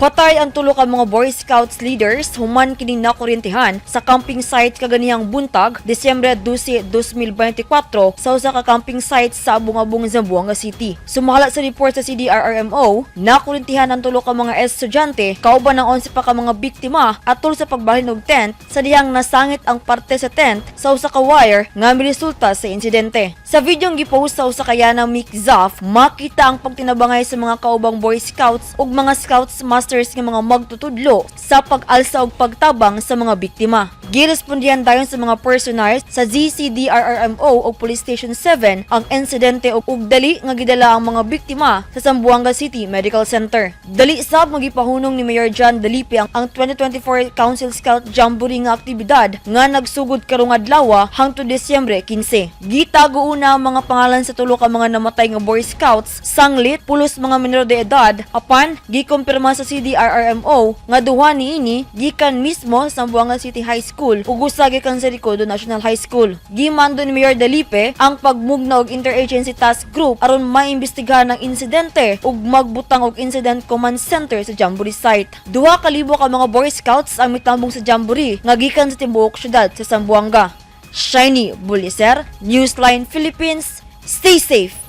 Patay ang tulo ka mga Boy Scouts leaders human kini nakuryentehan sa camping site kaganihang buntag, Disyembre 12, 2024, sa usa ka camping site sa Abong-Abong, Zamboanga City. Sumala sa report sa CDRRMO, nakuryentehan ang tulo ka mga estudyante kauban ang 11 pa ka mga biktima atol sa pagbalhin og tent sa dihang nasangit ang parte sa tent sa usa ka wire nga miresulta sa insidente. Sa videong gipost sa usa ka yana Mick Zaff, makita ang pagtinabangay sa mga kaubang Boy Scouts ug mga Scouts Masters nga mga magtutudlo sa pag-alsa ug pagtabang sa mga biktima. Girespondihan dayon sa mga personnel sa ZCDRRMO ug Police Station 7 ang insidente ug dali nga gidala ang mga biktima sa Zamboanga City Medical Center. Dali sab nga gipahunong ni Mayor John Dalipe ang 2024 Council Scout Jamboree nga aktibidad nga nagsugod karong adlaw hangtod Disyembre 15. Gitago una ang mga pangalan sa tulo ka mga namatay nga Boy Scouts sanglit pulos mga minor de edad, apan gikumpirma sa CDRRMO nga duha niini gikan mismo sa Zamboanga City High School ug usa gikan sa Ricodo National High School. Gimando ni Mayor Dalipe ang pagmugna og interagency task group aron maimbestigahan ang insidente ug magbutang og incident command center sa Jamboree site. 2,000 ka mga Boy Scouts ang mitambong sa Jamboree nga gikan sa tibuok syudad sa Zamboanga. Shiny Buliser, Newsline Philippines. Stay safe.